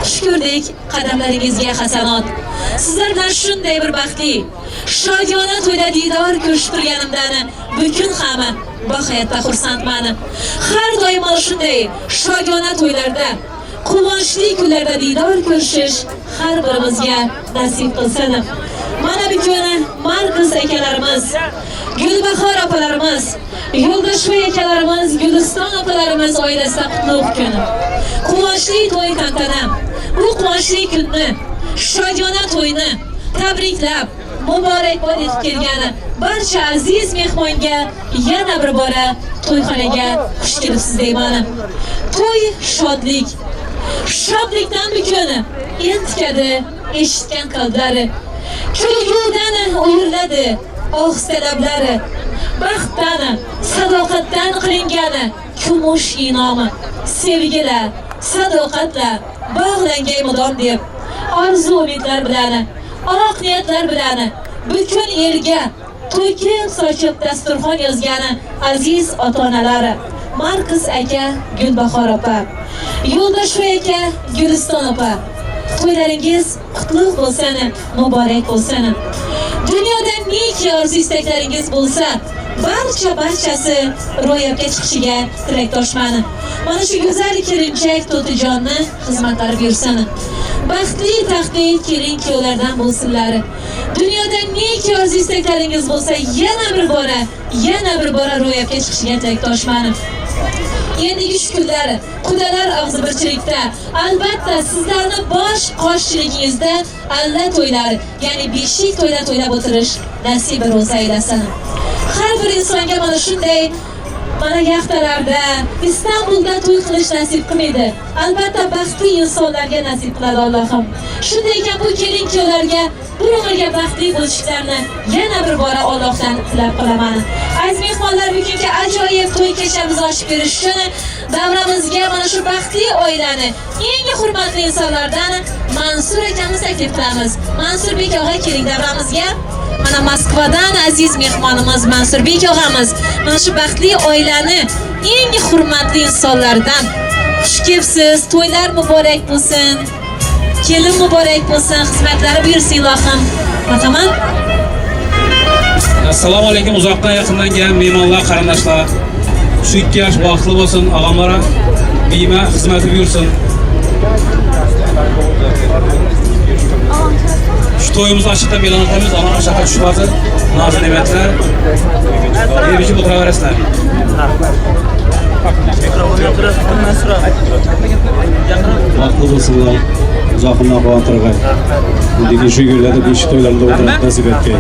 Xush ko'rdik, qadamlaringizga hasanot. Sizlar bilan shunday bir baxtli, shodiyona to'yda diydor ko'rishib turganimdan bugun ham bag'oyatda xursandman. Har doim mana shunday shodiyona to'ylarda, quvonchli kunlarda diydor ko'rishish har birimizga nasib qilsin. Mana bugun Markus akalarimiz, Gulbahor opalarimiz, Yo'ldoshboy akalarimiz, Guliston opalarimiz oilasida qutlug' kun. Quvonchli to'y tantana. Bu quvonchli kunni, shodiyona to'yni tabriklab, muborakbod etib kelgani barcha aziz mehmonga yana bir bora to'yxonaga xush kelibsiz deyman. To'y shodlik. Shodlikdan bugun entikadi eshitgan qalblari. Kulgudan o'yriladi ohista lablari. Baxtdan, sadoqatdan qilingani Kumush inomi, sevgilar, sadoqatlar bog'langay mudom deb orzu umidlar bilan, oq niyatlar bilan butun elga to'kib sochib dasturxon yozgani aziz ota-onalari Markus aka, Gulbahor opa, Yo'ldoshoy aka, Guliston opa, to'ylaringiz qutlug' bo'lsin, muborak bo'lsin. Dunyoda neki orzu istaklaringiz bo'lsa, barchasi ro'yobga chiqishiga tilakdoshman. Mana shu go'zal kelinchak To'tijonni xizmatlari buyursin. Baxtli taxtli kelin kuyovlardan bo'lsinlar. Dunyoda neki orzu istaklaringiz bo'lsa, yana bir bora ro'yobga chiqishiga tilakdoshman. Endigi shu kunlar qudalar og'zibirchilikda, albatta sizlarni bosh qoshchiligingizda alla to'ylar, ya'ni beshik to'ylar to'ylab o'tirish nasib ro'za aylasin. Har bir insonga mana shunday mana yaxtalarda, Istanbulda to'y qilish nasib qilmaydi. Albatta baxtli insonlarga nasib qiladi Allohim. Shunday ekan bu kelin kuyovlarga bir umrga baxtli bo'lishlarini yana bir bora Allohdan tilab qolaman. Aziz mehmonlar, bugungi ajoyib to'y kechamizni ochib berish uchun davramizga mana shu baxtli oilani eng hurmatli insonlardan Mansur akamizni taklif qilamiz. Mansurbek og'a, keling davramizga. Mana Moskvadan aziz mehmonimiz Mansurbek og'amiz mana shu baxtli oilani eng hurmatli insonlardan. Xush kelibsiz, to'ylar muborak bo'lsin. Kelin muborak bo'lsin, xizmatlari buyursin ilohim. Marhamat. Assalomu alaykum uzoqdan yaqindan kelgan mehmonlar, qarindoshlar. Shu ikki yosh baxtli bo'lsin, og'amlara biyma xizmati buyursin. Shu to'yimizni ochiqdan e'lon qilamiz. Alloh shaqa tushmasi, noz ne'matlar. Yeb ichib o'tiraverasizlar. Baxtli bo'lsinlar, uzoqdan quvontirg'ay. Endigi shu yerlarda beshik to'ylarida o'tirib nasib etgay.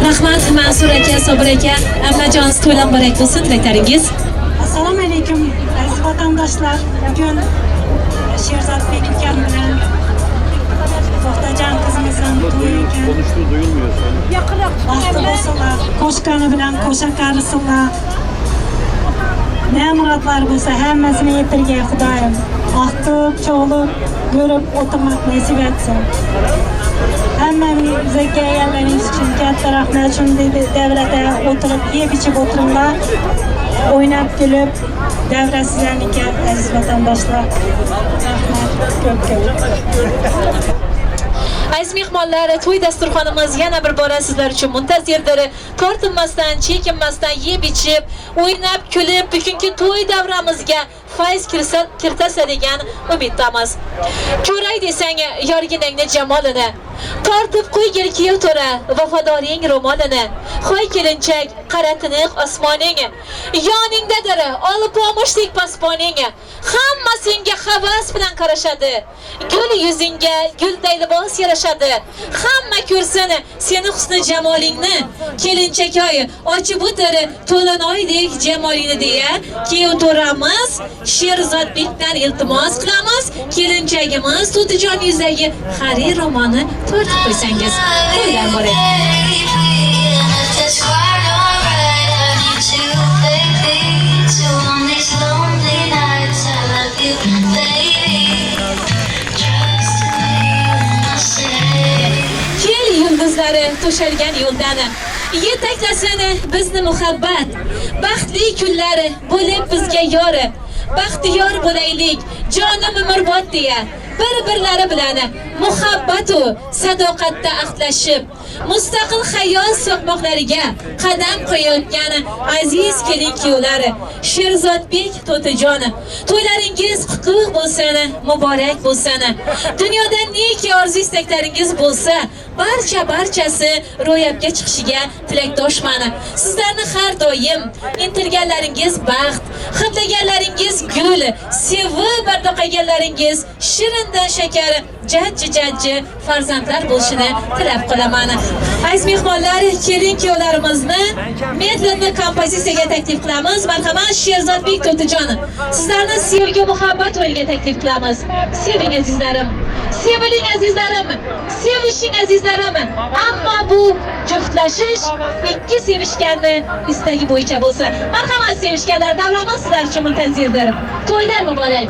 Rahmat Mansur aka, Sobir aka, ammajon to'ylar muborak bo'lsin, tilaklaringiz. Assalomu alaykum aziz vatandoshlar. Bugun Sherzodbek ukam bilan To'xtajon qizimizning to'yi ekan. Baxtli bo'lsinlar, qo'shqani bilan qo'sha qarisinlar. Ne murodlar bo'lsa hammasini yetirgay Xudoyim. Aqib, cho'g'lib, ko'rib o'tirmak nasib etsin. Hammamizga kelganlaringiz uchun katta rahmat. Shunday davlatda o'tirib, yeb ichib o'tiringlar. O'ynab kulib, davra sizlarniki aziz vatandoshlar. Rahmat ko'p-ko'p. Aziz mehmonlar, to'y dasturxonimiz yana bir bora sizlar uchun muntazirdir. Tortinmasdan, chekinmasdan yeb ichib, o'ynab kulib, bugungi to'y davramizga fayz kiritasa degan umiddamiz. Ko'ray desang yorginangni jamolini, tortib qo'ygil kiyov to'ra vafodoring ro'molini. Hoy kelinchak, qara tiniq osmoning, yoningdadir olpomishdek posponing. Hamma senga havas bilan qarashadi, gul yuzingga gulday libos yarashadi. Hamma ko'rsin seni husni jamolingni, kelinchakoy ochib o'tir to'lan oydek jamolingni deya kiyov to'ramiz Sherzodbekdan iltimos qilamiz. Kelinchagimiz To'tijon yuzidagi harir ro'molni tortib qo'ysangiz, to'ylar muborak. Kel yulduzlari to'shalgan yo'ldan yetaklasin bizni muhabbat, baxtli kunlari bo'lib bizga yori. Baxtiyor bo'laylik jonim umrbod deya bir-birlari bilan muhabbatu sadoqatda ahdlashib, mustaqil hayot so'qmoqlariga qadam qo'yayotgan aziz kelin kuyovlari Sherzodbek To'tijon, to'ylaringiz qutlug' bo'lsin, muborak bo'lsin. Dunyoda neki orzu istaklaringiz bo'lsa, barchasi ro'yobga chiqishiga tilakdoshman. Sizlarni har doim intilganlaringiz baxt, hidlaganlaringiz gul, sevib bardoqaganlaringiz shirindan shakar, jajji farzandlar bo'lishini tilab qolaman. Aziz mehmonlar, kelin kuyovlarimizni medlini kompozitsiyaga taklif qilamiz. Marhamat Sherzodbek To'tijon, sizlarni sevgi muhabbat to'yiga taklif qilamiz. Seving azizlarim. Seviling azizlarim, sevishing azizlarim. Ammo bu juftlashish ikki sevishganni istagi bo'yicha bo'lsa. Marhamat sevishganlar, davramiz sizlar uchun muntazirdir. To'ylar muborak.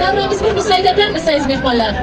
Davramiz bir musayda bilanmiz aziz mehmonlar.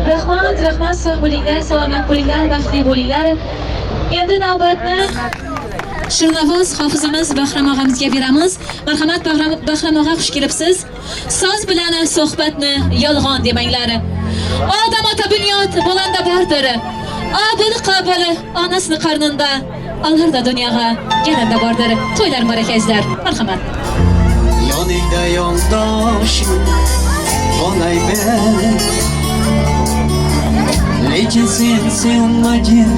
Rahmat, rahmat, sog' bo'linglar, salomat bo'linglar, baxtli bo'linglar. Endi navbatni Shirnavoz hofizimiz Bahrom og'amizga beramiz. Marhamat Bahrom og'a, xush kelibsiz. So'z bilan suhbatni yolg'on demanglar. Odam ota bunyod bolanda bordir. Obil qobil onasini qarnında, allarda dunyoga galanda bordir. To'ylar muborak azizlar. Marhamat. Yoningda yo'ldoshim bo'lay men. Lekin sen sevmagin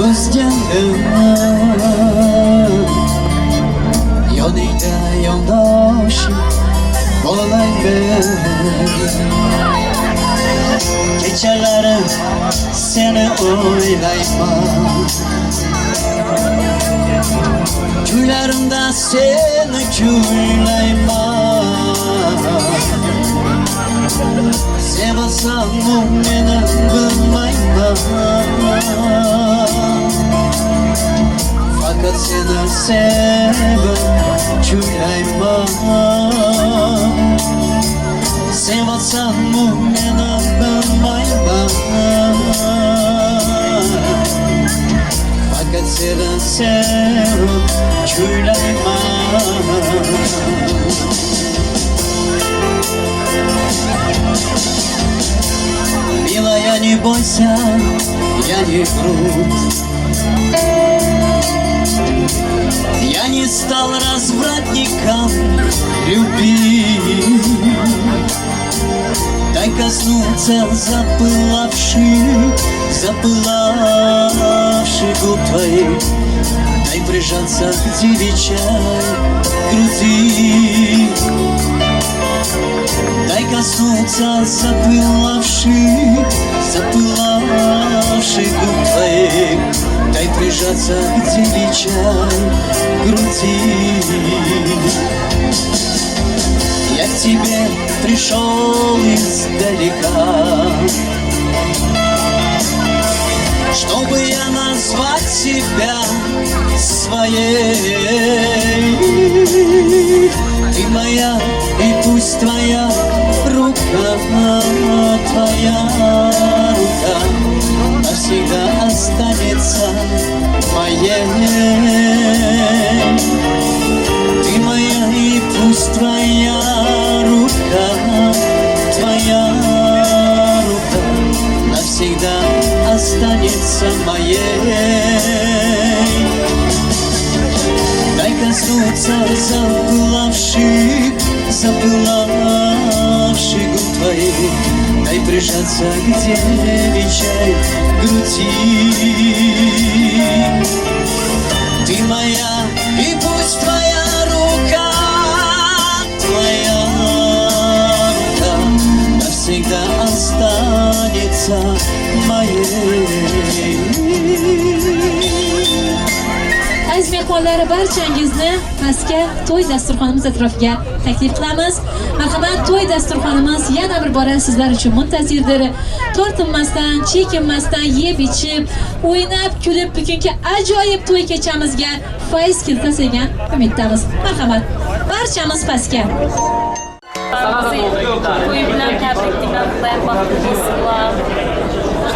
O'zgani yoningda yondoshim bo'laymi? Kechalari seni o'ylayman, kuylarimda seni kuylayman. Sevasan-mı meni bilmayman, fakat seni sevip kuylayman. Sevasan-mı meni bilmayman, fakat seni sevip kuylayman. Милая, не бойся, я не груб, я не стал развратником любви. Дай коснуться запылавших, запылавших губ твоих, дай прижаться к девичьей груди. Дай коснуться запылавших, запылавших губ твоих, дай прижаться к девичьей груди. Я к тебе пришел издалека, чтобы я назвать себя своей. Ты моя, и пусть твоя рука, твоя рука навсегда останется моей. Ты моя, и пусть твоя рука, твоя рука навсегда останется моей. Дай коснуться запылавших, запылавших губ твоих, дай прижаться к девичьей груди. Ты моя, и пусть твоя рука, твоя рука навсегда останется моей. Aziz mehmonlar, barchangizni pastga to'y dasturxonimiz atrofiga taklif qilamiz. Marhamat, to'y dasturxonimiz yana bir bora sizlar uchun muntazirdir. Tortinmasdan, chekinmasdan yeb ichib, o'ynab, kulib bugungi ajoyib to'y kechamizga fayz keltirsa degan umiddamiz. Marhamat, barchamiz pastga. To'y bilan tabriklayman, Xudoyim baxtli bo'lsinlar.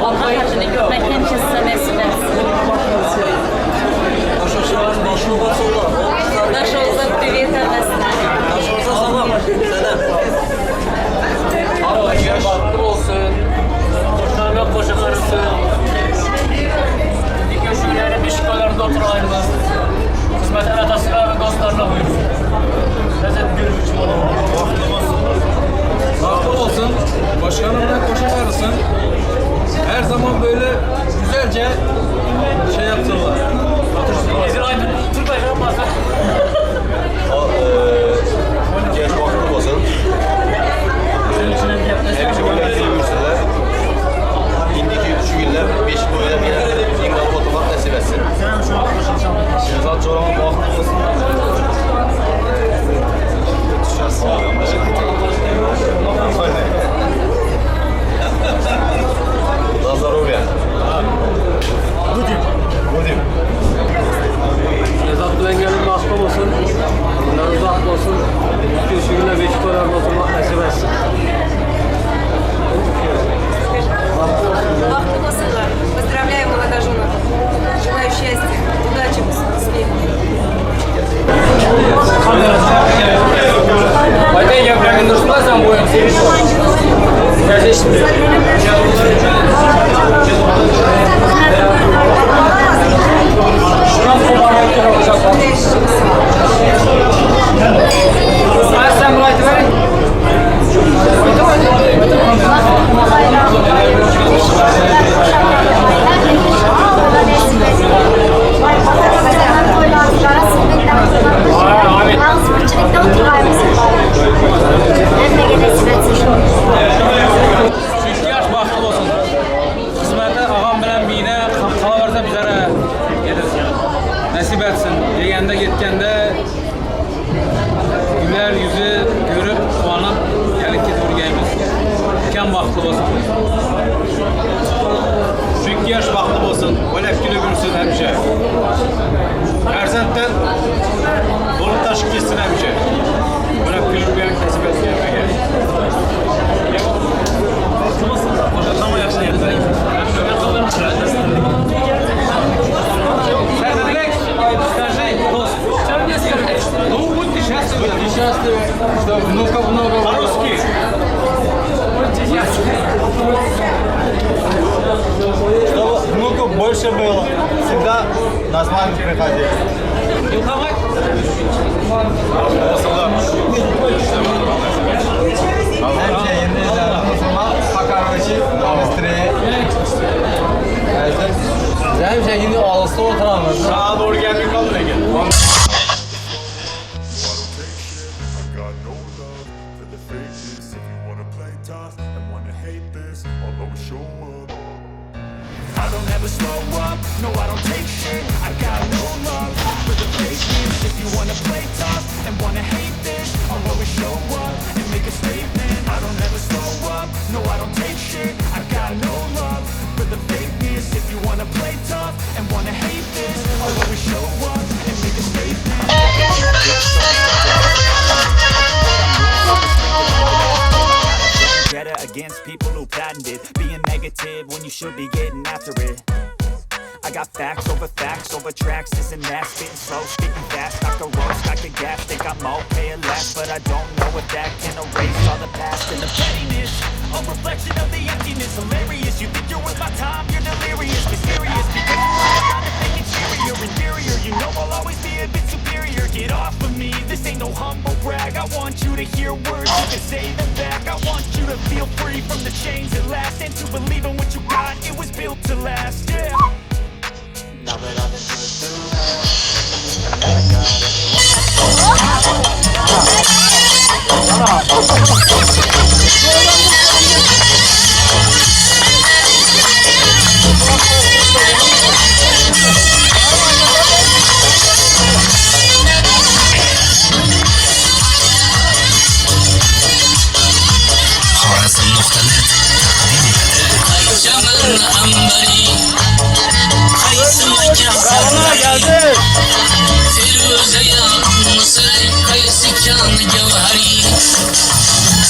Alloh haqini ko'rmak həmişə sizə nəsib etsin. Daşoğuz'a привет hammasına. Daşoğuz'a salam. Selam. Baxtli olsun. Qo'shnilar qo'sha qarasin. Köşkleri, beşiklerinde oturaylar. Hizmetler atasına ve dostlarına buyursun. Lezzet görmüş olalım. Baxtli olsun. Baxtli olsun. Başkanımla koşa karısın. Her zaman böyle güzelce şey yapsınlar. Genç baxtli olsun. Hepsi böyle buyursunlar. İndiki şu günler, 5 boyda imzalı oturmak nasip etsin. Şehzat Çoraman baxtli olsun. На здоровье. Будем. Будем. Şehzat bilen gelin baxtli olsun. Bunlar uzak olsun. Bütün şu günler beşik olarında oturmak nasip etsin. Baxtli olsunlar. Поздравляю молодоженов. Желаю счастья, удачи, успехов. Allah nasip etsin. Kelganda ketganda güler yüzü görüp quvonib kelib ketaverganmiz. Kam baxtli bo'lsin. Şu ikki yosh baxtli bo'lsin, o'ylab kulib yursin hamisha. Farzanddan bo'lib toshib ketsin hamisha. O'ylab kulib yurgan nasib etsin hammaga. Скажи, тост. Ну, будьте счастливы. Будьте счастливы, чтобы внуков много. По-русски. Будьте счастливы. Чтобы внуков больше было. Всегда на свадьбу приходили. Ilham aka. Hemşe yeni покороче, быстрее. Hemşe yeni olisda o'tiramiz. Sağa doğru gelmek kaldı lekin. I got no love for the fakeness. If you wanna play tough and wanna hate this, I'll always show up. I don't ever slow up, no I don't take shit. I got no love for the fakeness. If you wanna play tough and wanna hate this, I'll always show up and make a statement. I don't ever slow up, no I don't take shit. I got no love for the fakeness. If you wanna play tough and wanna hate this, I'll always show up and make a statement. Vendetta against people who patented being negative when you should be getting after it. I got facts over tracks, this and that, spitting slow, spitting fast. I could roast, I could gas, think I'm okay at last, but I don't know if that can erase all the past and the pettiness. A reflection of the emptiness, hilarious. You think you're worth my time, you're delirious, mysterious. Because you're trying to make it cheerier, inferior. You know I'll always be a bit superior. Get off of me, this ain't no humble brag. I want you to hear words, you can say them back. I want you to feel free from the chains at last, and to believe in what you got, it was built to last, yeah. Now that I've been put through hell, I never got Xorazm.net taqdim etadi. Chaman ambari, qaysi makka Firuzayam Misr, qaysi kan gavhari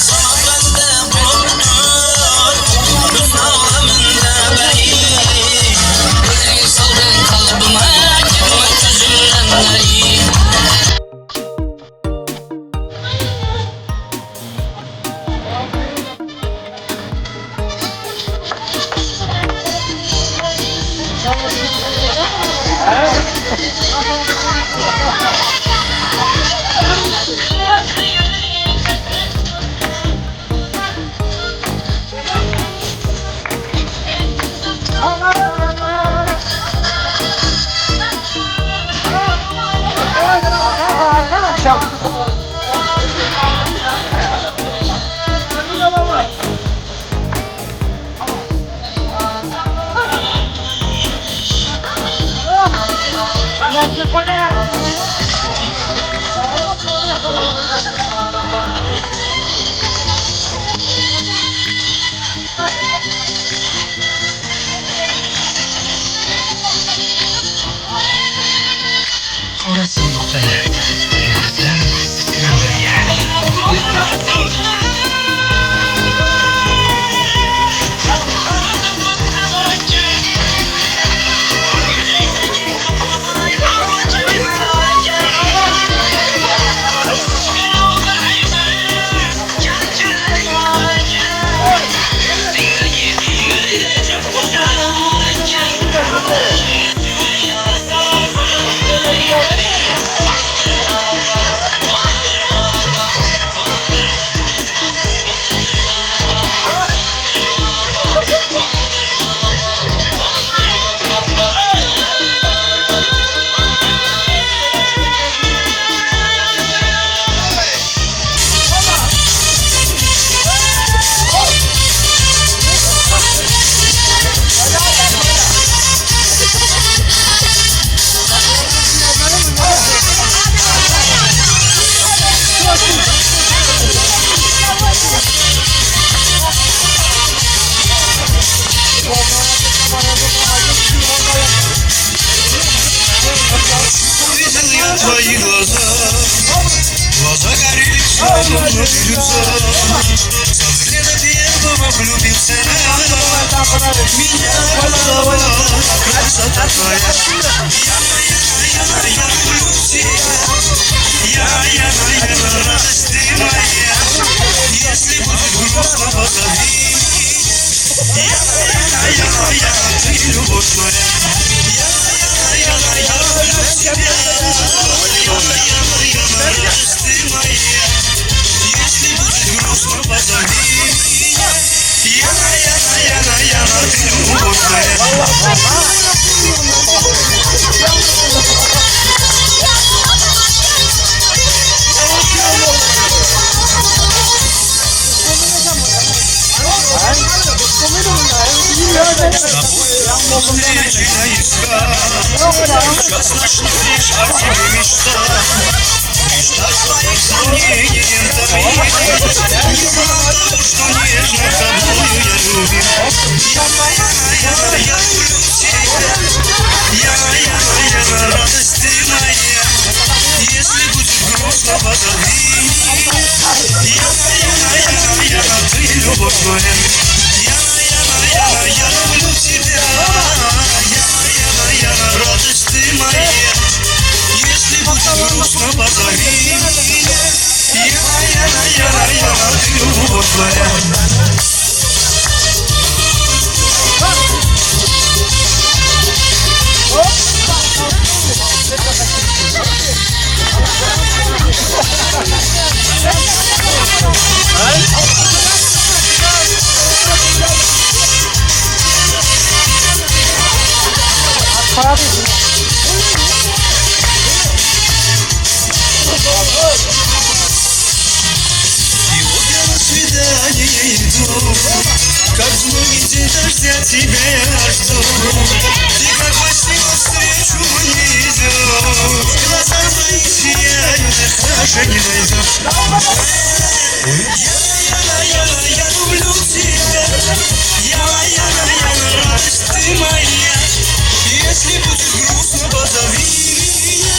Samarqandda bulutlar, butun olamda bari. O'zing solding qalbimga, ketma ko'zimdan nari. Xorazm.net yurtdan ko'ngilga. Твои глаза, глаза горели, словно бирюза. Со взгляда первого влюбился, меня околдовала красота твоя. Я люблю тебя, я, радость ты моя. Если будет грустно, позови меня. Я, ты любовь моя. Я люблю тебя, я, радость ты моя. Если будет грустно, позови меня. Я, ты любовь моя. С тобой встречи я искал, сейчас начну лишь о тебе мечтать. Мечта своих сомнением томит, не знал того, что нежно тобою я любим. Я люблю тебя, я, радость ты моя. Если будет грустно, позови меня. Я, ты любовь моя. Я люблю тебя, я, радость ты моя. Если будет грустно, позови меня. Я, ты любовь моя. И вот я на свидание иду, как в новый день дождя тебя я жду. Ты как во сне навстречу мне идешь, глаза твои сияют, даже не найдешь. Я люблю тебя, я, радость ты моя. Если будет грустно, позови меня.